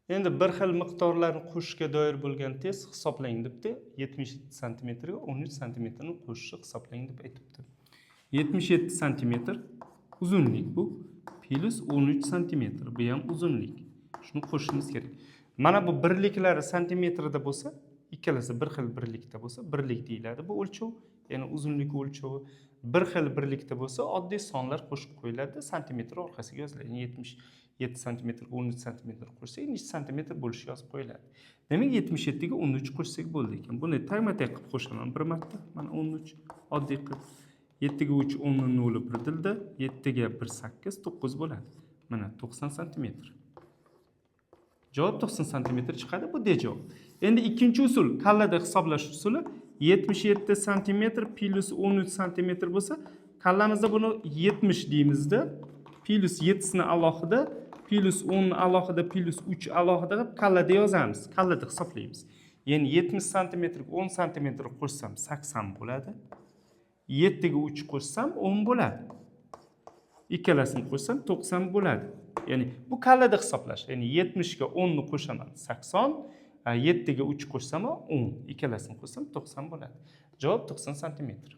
Endi bir xil miqdorlarni qo'shishga doir bo'lgan test hisoblang debdi. 77 santimetrga 13 santimetrni qo'shishni hisoblang deb aytibdi. 77 santimetr uzunlik bu, plyus 13 santimetr, bu ham uzunlik. Shuni qo'shishimiz kerak. Mana bu birliklari santimetrda bo'lsa, ikkalasi bir xil birlikda bo'lsa, birlik deyiladi bu o'lchov, ya'ni uzunlik o'lchovi bir xil birlikda bo'lsa, oddiy sonlar qo'shib qo'yiladi, santimetr orqasiga yoziladi. Ya'ni 77 santimetrga 13 santimetr qo'shsak, necha santimetr bo'lishi yozib qo'yiladi. Demak, 77 ga 13 qo'shsak bo'ldi ekan. Buni tagma tag qilib qo'shaman bir marta. Mana 13 oddiy qilib. 7 ga 3 10, 0 bir dilda, 7 ga 1 8, 9 bo'ladi. Mana 90 santimetr. Javob 90 santimetr chiqadi, bu D javob. Endi ikkinchi usul, kallada hisoblash usuli: 77 santimetr plyus 13 santimetr bo'lsa, kallamizda buni 70 deymizda, plyus 7sini alohida, plyus 10 ni alohida, plyus 3 alohida qilib kallada yozamiz, kallada hisoblaymiz. Ya'ni 70 santimetrga 10 santimetr qo'shsam, 80 bo'ladi. 7 ga 3 qo'shsam, 10 bo'ladi. Ikkalasini qo'shsam, 90 bo'ladi. Ya'ni bu kallada hisoblash. Ya'ni 70 ga 10 ni qo'shaman, 80, 7 ga 3 qo'shsam, 10. Ikkalasini qo'shsam, 90 bo'ladi. Javob 90 santimetr.